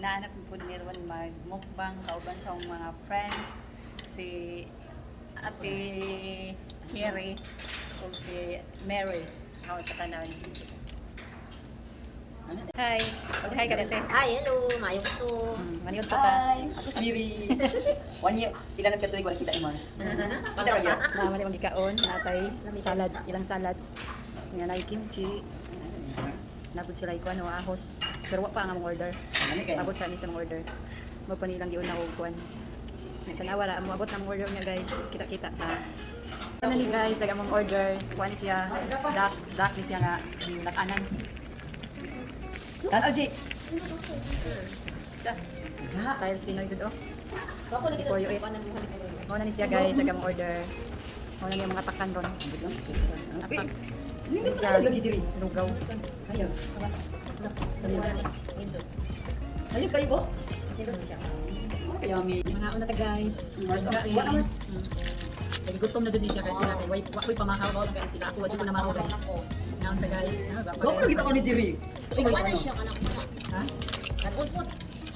Naanap po ni ron mag mukbang kauban sa akong mga friends, si Ate Harry ug si Mary. Ako sa tanan. Hi. Mag-hi ka dati. Hi, hello. Maayong to. Maniod pa ta. Hi! Ako si Miri. One year, pila na katuig wala kita ni Mars. Kita ra gyud. Na mali magikaon, natay salad, ilang salad. Nga nay kimchi, napud sila ikuan o ahos. Pero wa pa ang among order. Ano kay? Abot sa ni sa mga order. Mo pa nilang giuna og kuan. Tanawa ra mo abot ang order niya, guys. Kita-kita ta. Ano ni guys, ang among order. Kuan ni siya, duck, duck ni siya nga lakanan. Tanaw, G. Styles Pinoy jud oh. Ako lagi For you, eh. Mo na ni siya, guys, ang among order. Mo na ni ang mga takan ron. Atak. Hindi Ni siya siya lagi diri. Lugaw. Ayaw. Ayaw kayo bo? Oh, yummy. Mga una ta, guys. Mars, Mga what hours? Kay gutom na jud ni siya kasi sila kay way wa koy pamahaw ba lang siya. Ako wa jud ko namahaw, guys. Naon ta, guys. Ano ba? Go ko kita ko ni diri. Sige, Wala siya kanang wala. Ha? Nag-unpot.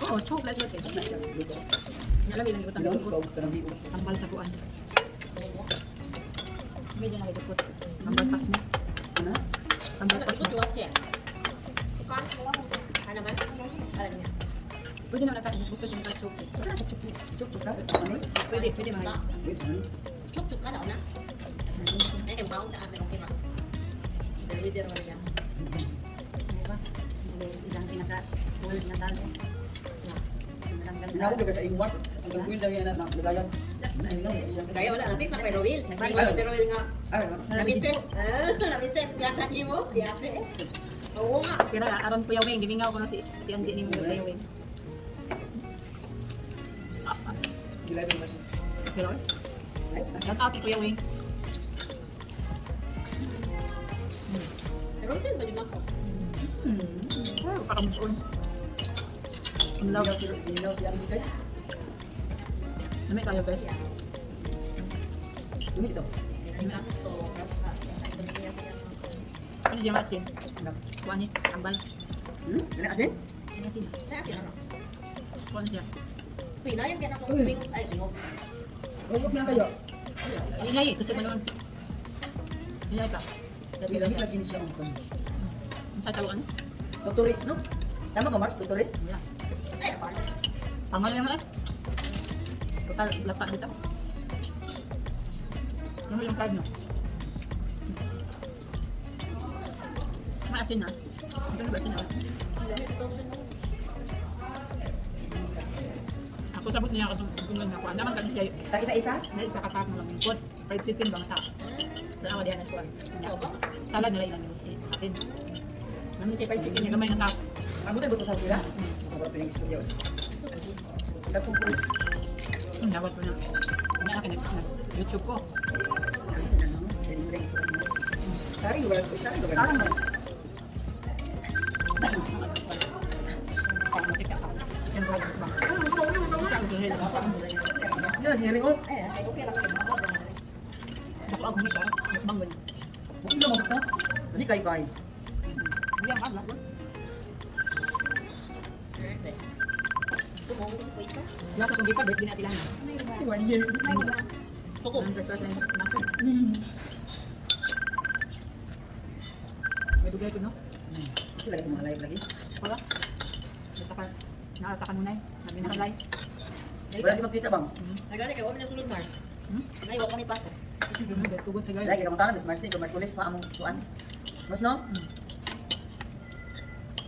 Oo, choke let's go. Nya lang ilang utang Ilaw dukot. ko kanang di. Tambal sa kuan. Medyo na dukot. Tambal pas mo. Ano? Tambal pas mo. Ano man? Alam niya. Pwede naman natin gusto siya ng choke. Chuk chuk ka. Ano? Pwede, pwede mga guys. Wait, ano? Chuk-chuk ka daw na. Ay, kay baon sa amin, okay ba? Leader wala niya. Diba? Ilang pinaka school na talo. Ilang ganda. Nako gyud sa imong Mars. Ang gagawin lang yan na lagayan. Ay, no, siya. Kaya wala natin sa kay Rowil. Nagbalik. Si Rowil nga. Ay, no. Namiset. Ah, namiset. Yata ni mo. Yate. Oo nga. Tira, aron Kuya Wing, gimingaw ko na si Ate Angie ni mo, Kuya Wing. Gilay ba siya? Pero, Ay, shout out to Kuya Wing. Rowil ba din ako? Ay, parang buon. Ang Ilaw lawak. si ilaw si Angie kay. Namay kayo, guys. Dumi dito. Ano diyan asin? Kuan ni, tambal. Ano asin? Ano asin? Kuan siya. Pinayan kaya na itong Uy. tingog. Ay, tingog. Huwag na kayo. Ingay, kasi mo naman. Ingay ka. Lami lagi ni siya ang kan. Ang tatawagan? Tuturi, no? Tama ba, Mars? Tuturi? Wala. Ay, paano? Pangal naman eh. Total, lata dito. Ano yung card no? May asin na. Ito na ba asin na? Ako sabot niya ako kung nga kuan. Naman kani siya. Ta isa-isa? Na isa ka na lang lingkod. Fried chicken bang sa. Tanawa diha na kuan. Salad nila ilang si atin. Naman siya fried chicken niya gamay nga tao. Ang buti buto sa sila. Ako ba piling istorya? Dagkong po. Dawat ko na. Nga na kinag YouTube ko. Taring ba? Taring ba? Parang mo. Yeah, siring oh. Ay, ay, okay lang. Ako ang hika, mas bangon. Huwag na magta. Ano kayo, guys? Hindi ang kabla. Tumong sa pwesto. Wala sa kong gika, birthday na tilan. One year. Suko. Ang nagkasa ng May dugay ko, no? Kasi lagi mga live lagi. Wala. Natakan. Nakatakan muna eh. Nabinakalay. Wala di magkita bang? Nagani kay wala na sulod Mar. Hmm? Nay wa kami pasok. Tugot na Lagi ka mong Miss Marcy, kung Markulis pa among kuan. Mas no?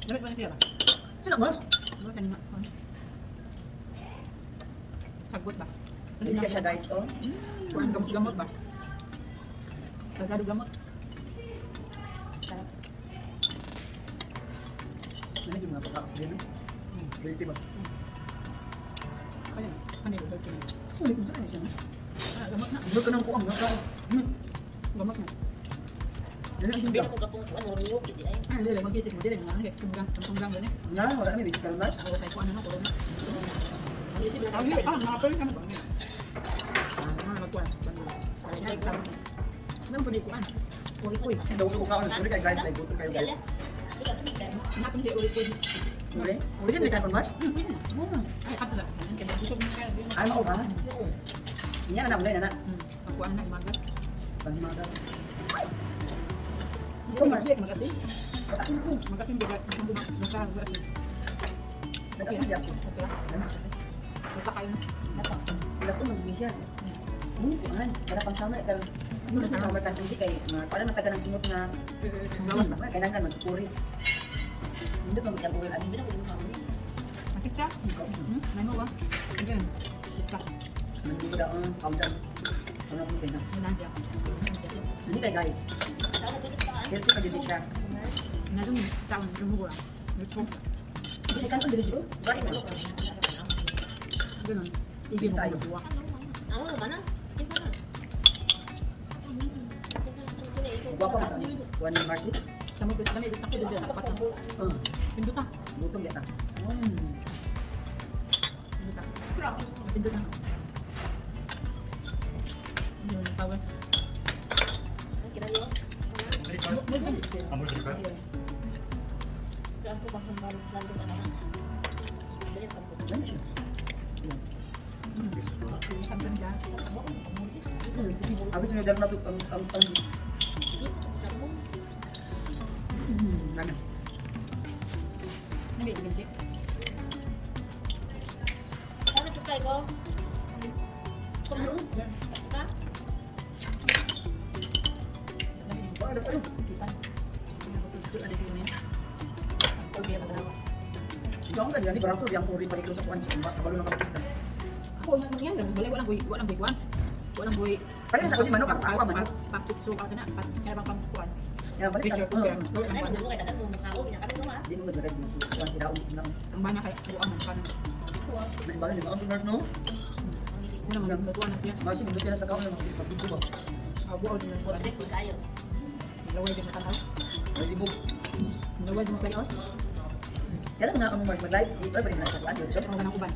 Dapat ba na siya ba? Sino Mars? Ano kanina? Sagot ba? Hindi ka siya, guys, oh. Kuan gamot gamot ba? Sagado gamot. Ano yung mga pagkakas din? Guilty ba? Kaya, ano yung dirty na? Ulit kung saan siya. Ah, gamot na. Ano ka ng kuang? Gamot na. Ano ang Hindi na ko gapong kuan Romeo gid ay. Ah, dili mag-isip mo dili mga ano tunggang tunggang gani. Na, wala kami basic kalmat. Ako kay kuan ano corona. Ang ah, mga pero kami ba? Ah, magkuan. Ano pa di kuan? Uri-uy. Daw ko kaon, sorry kay guys, ay gutom kayo, guys. Wala tubig. Nakon si uri-uy. Uli? Pwede na tayo Mars? Pwede na. Oh. Ay, kato na. Busog na kaya. Ay, mao ba? Niya na na ulay na na. Pagkuan na imagas. Panghimagas. Ikaw, Mars. Magasin. Asin ko. Magasin di ba? Magasin. Nag-asin di ako. Okay lang. Ano siya? Basta kayo. Wala ko mag siya. Muna kuan, para pang summer karon. Muna pang summer kan kay mga para matagal ang simot nga. Mga kailangan magpuri. Hindi ko magkang oil ani. Masih siya? May mo ba? Again. Basta. Hindi ko daw ang powder. Ano ko pina. Nandiyan. Hindi kay guys. Healthy pa dito siya. Nadung taon lumugo lang. Luto. Hindi kan ko dito siguro. Bari ko. Ganun. Ibig Tayo. tayo. Amo ba na? Kinsa na? Guwapo man ni. Kuan ni Marcy. Sa mo kami dito ako dito dapat. Oh, Pinduta. gutom yata. Pinduta. Pinduta. Yun, power. 안 보여드릴까요? Ano siya? Ang ganda. Abi sunod na ang ang ang Ano? Nabi, ganti. Ano ano? Ikaw ang ganyan, barato, yang puri paliklo sa kuan, kabalo na kapatid. Ako yung yan, wala walang buhi, walang buhi, walang buhi. Palit ako si manok, ako ako manok. Papitso ka sana, pat kaya bang pangkuan. Yan, balik Pressure ka. cooker. Di mo masakay si si kuan si Raul na. Ang bana kaya buang man kanan. May bagay di ba ang Mark no? Una man lutuan na siya. Masi mo na sa kaon ng pagdito ba. Buo din ang kuan. Laway din matanaw. May libog. Laway din kayo. Kaya nga ang Mars mag-live, dito ba na sa kuan YouTube. Pero kanang uban.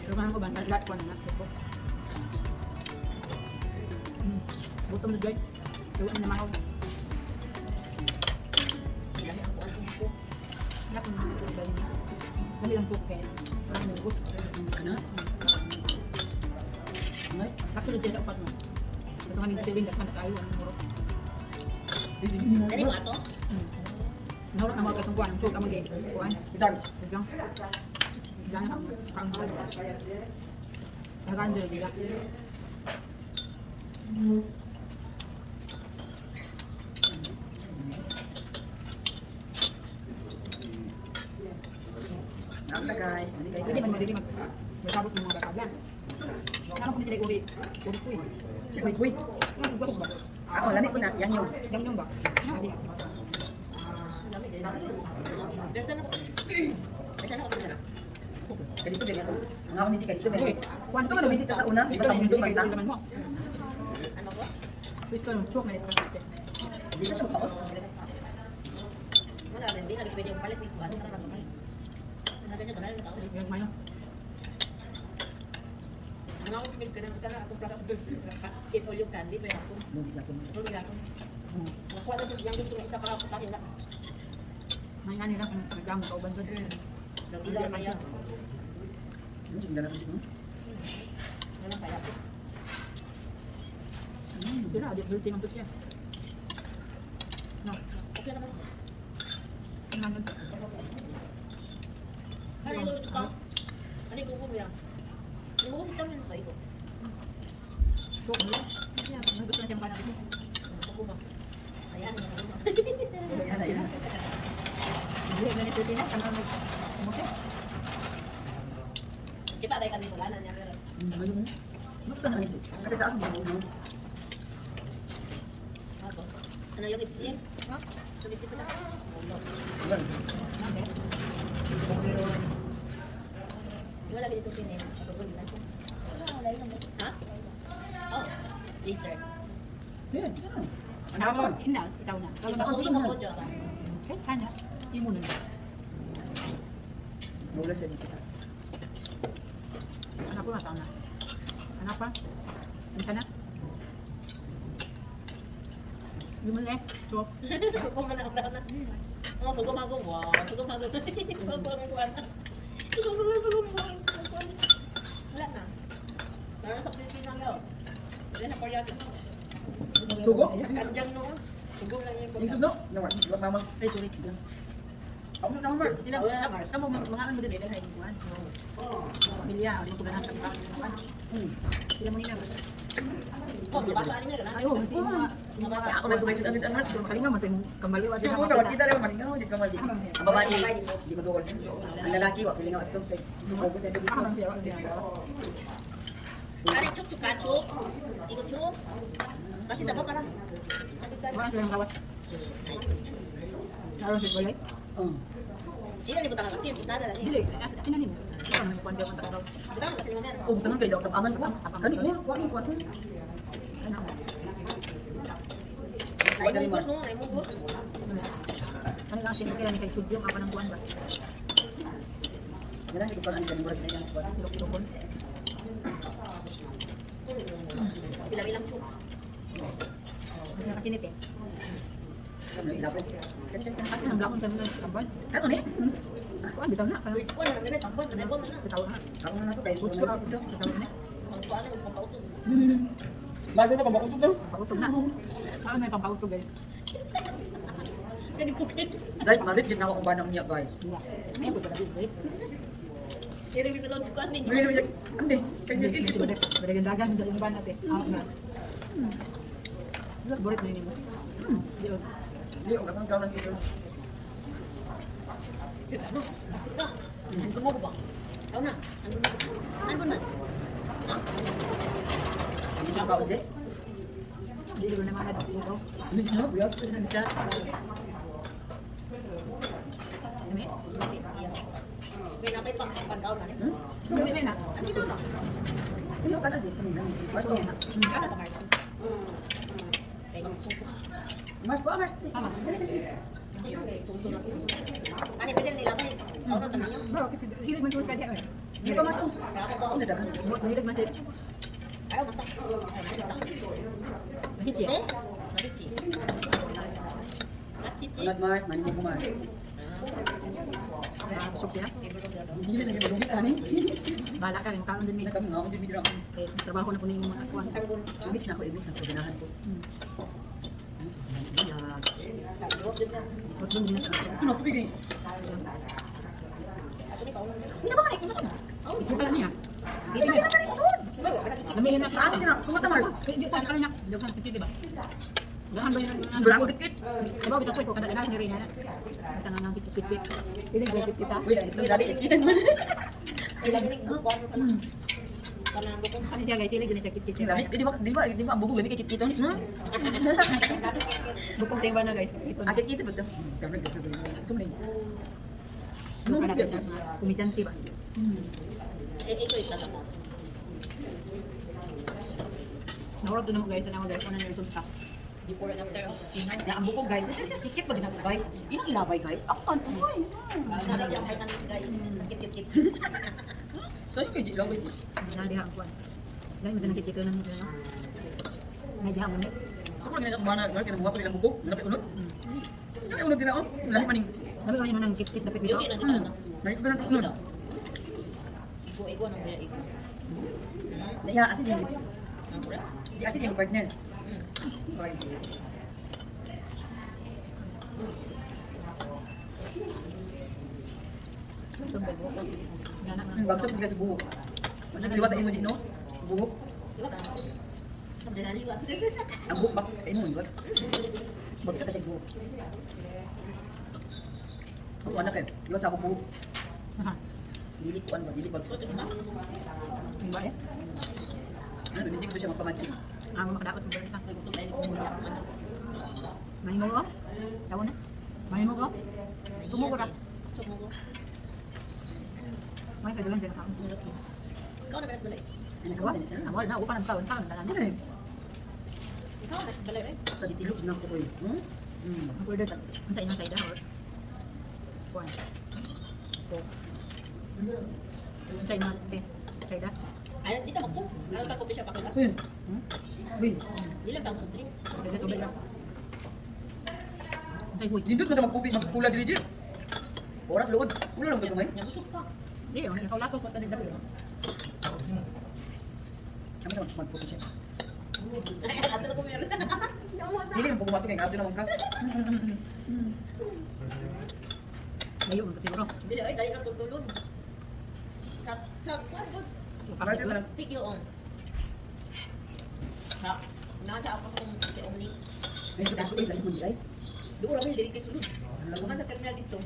Pero kanang uban, lahat kuan na. Gutom na guys. Tuwan na mahaw. Lahat ng mga uban. Kami lang po kaya. Parang ubos. Kana? Ngay. Sakto na siya sa upat mo. Ito nga nagsiling, dakhan kayo ang murot. Nahurot na mga katungkuan, ang sug among kuan. Gitar. Biglang. Biglang na ang kang. Nagaan dili dila. Naam na guys. Hindi kayo. Dili man dili man. Masabot ng mga kabla. Kano ko sila uri. Uri ko eh. Kuy kuy. Ano ba ba? Ako lami ko na yang yung. Yang yung ba? Di. Kadito din ato. Ang ako ni kadito Dili. din. Kuan Ito ka bisita sa una, di ba sa mundo man ta? mo. Pistol mo chok na ito. Di ka sa kaon. Yan mayo. Mga ako pimil ka na, sana atong plaka eat all yung candy, pero ako, Lugi ako. ano ako. Makuha na siya, gusto nga isa pa ako kain na. May nga nila kung nagamo ka uban doon. Nagila na kaya. Ano sundan natin no? Wala kaya ko. Pero di healthy man to siya. No. Okay naman. Ano Ano yung ulit ka? Ano yung kuko mo yan? Yung kuko sa tamin sa iko. Chok mo. Ano gusto na siyang kanan ito? Kuko ba? Ayan, yung kuko. Yan na yan. Hindi na ni Pilipinas kano nag okay. Kita tayo kami maganan niya pero. Ano? Gusto na Ano? Kapit ako mo. Ako. Ano yung itsi? Ha? So itsi pala. Yan. Okay. Wala ganito sinin. Ha? Oh, please sir. Yan. Yan. Ano pa? Ina, itaw na. Imo ko imo ko jo ba. Okay, sana. Imo na. Mula sa dito. Anak ko mataw na. Anak pa. Ano na? Yung mali. Chok. Suko man ang na. Oh, sugom-hagom. Wow, sugom-hagom. So, ang kuwan. Sugom-hagom. Wala na. Meron sa Pilipinas lang. Wala na Korea. Sugo? Kanjang noon. Sugom lang yung Yung sugo? Nawa, iwat mama. Ay, sorry. Ako na naman, Mark. Sila, wala na, Mars. Kamu, mga ano din, eh, dahil kuwan. Pamilya, ano ko ganahan sa kuwan. Sila mo nila. Oh, mabasa ni nila. Ay, oh, kasi yung mga Ako nagtugay sa asin ang kalinga man tayo kamaliw at Siguro na kita lang malingaw, di ka mali. Ang babae, di maduol. Ang lalaki, wa kilingaw atong kay sumugos na dito. Kare chuk chuk kachuk. Iko chuk. Kasi dapat para. Wala silang gawas. Aron si Kulay. Oh. Sila ni butang kasi nada lang. Dili, sino nimo? Ikaw man kuan daw ang tao. Butang kasi nga. Oh, butangan kay daw aman ko. Kani ko, wa ko kuan. Ano? Ay mugos no, ay mugos. Ano lang sino kaya ni kay Sudyong apa nang kuan ba? Wala ko kuan ang kaning murag na kuan. Ilok-ilokon. Bilang-ilang chuk. Ano kasi nite? Kani kani. Asa nang blakon sa mga tambal? Kato ni? Kuan bitaw na. Wait, kuan na nila tambal, na kuan na. Bitaw na. Ako na to kay. Utso bitaw na. Magkuan na magpautog. Bago na pabautog daw. Pautog na. Ah, may pampautog guys. Kani po kay. Guys, marit jud na ako banang niya, guys. Ay, ko pala guys. Sira mi sa loob si kuan ninyo. Ande, kay Hindi, dagan yung ban natin. Ah, na. Borit na nimo. Di oh. Di, og akong kaon dito. Kasi ka. Ano mo ba? Ikaw na. Ano mo? Ano na? Ha? Hindi siya kaon, je. Di ko naman na dito. Hindi siya, buyag. Ano siya? Dami? May napay pang pagkaon na ni. Hmm? Dami na. Ano siya na? Kani ka na, je. Kani na. Mars to. Ano ka Mars? Kay Mars ko, Mars. Tama. Dali, dali. Ani pwede nila bay. Kaon na ninyo. Bro, hilig man sa kaya. Di pa Mars. oh. Ako ba? Ako na dagan. Hilig man sa Ayaw mata. Ayaw mata. Mahichi. Eh? Marichi. Machichi. Anad Mars, nani mo ko Mars. Busog siya. Hindi na lagi madungit ani. Bahala ka, makaon din mi. Hindi na kami nga ako jud bidra. Eh, trabaho na po na yung mga kuwan. Tanggol. I-mix na ako, i-mix na ako ganahan ko. Ano sa kanya? Hotdog din. Ano tubig eh? Hindi ba ka na? Ito pala niya. Dito na. Lamihin na. Ano na? Kumata Mars. Hindi ko kaya na. Hindi ko kaya ba? Gahan ba yun? Wala ko dikit. Diba, bitaw ko kada ganahan ni Reyna. Sa nga nang kit-kit. Hindi ko kit kita. Wait, itlog dali ikitan mo. Ano siya guys, sila dyan siya kit-kit. Lami, di ba ang bubog lami kay kikiton? Hmm? Bukong tayo na guys. Ito na. Ah, kit ba to? Kamera gid. Sumling. Ano ka na guys? Kumijanti ba? Nahurot doon mo guys. Tanawa guys. Ano na resulta? Before and after. Na ang bukog guys, kikit ba ginako guys? Inang ilabay guys. Ako kan uy. Saan kay ilabay ji? Nadiha ang kuwan. Dahil mo dyan nakikita ng ano. Nadiha ang gamit. Siguro ginako mana, guys, kanang buwa pa nilang bukog, nalapit unod. Nalapit unod din ako. Lami maning. Dami ko nang kit-kit dapat dito. Nalapit unod unod. Igo, igo, nang igo. Ya, asin yung. Di asin yung partner. Okay, sige. Bagsak bigla sa buhok. Masya kaliwat sa imo no? Buhok. Ang buhok ba? Sa imo liwat. Bagsak ka siya buhok. Ako anak eh. Liwat sa ako buhok. Dili kuan ba? Dili bagsak. Diba eh? Ano, hindi ko siya mapamansin. Ang makadaot mo ba isa? Mahingo ko? Tawo na? Mahingo ko? Tumugo ra. Tumugo. May kadulan dyan ka. Ikaw na balay. Ano Wa? ka ba? Awal na, upan ang taon taon taon. Ano eh? Ikaw na balay eh. Sa ditilog na ko eh. Hmm? Hmm. Ang order ta. Unsa inyong side or? Kuan. So. Unsa inyong te? Side Ay, dito ako. Ano ka kopi siya pakita? Uy. Uy. Di lang tawag sa drinks. Dili tubig lang. Say huy. Nindot man ta mag-coffee, magkula dili jud. Oras luod. Ulo lang gamay. Nabusog pa. Di, oh, ikaw lako ko tani dali. Kami sa mag-coffee siya. Ay, ato na ko meron. Dili man pugumati kay ngadto naman ka. Layo man siguro. Dili ay dali na tutulog. Sa kuan ko. Bakit man? Thank you on. Ha. Nasa ako kung si Omni. Ay, ito ay man ay. Doon kami dili kay sulod. Laguhan sa terminal dito.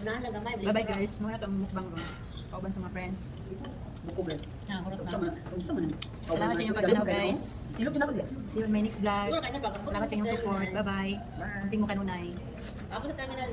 Unahan lang gamay. Bye bye guys, muna tong mukbang ron. Kauban sa mga friends. Buko, guys. Ah, oras Sa na. man, sa man. Salamat sa inyong pagtanaw, guys. Silog din ako siya. See you in my next vlog. Siguro kayo na bago. Salamat sa inyong support. Bye bye. Bye. Kunting mo kanunay. Ako sa terminal.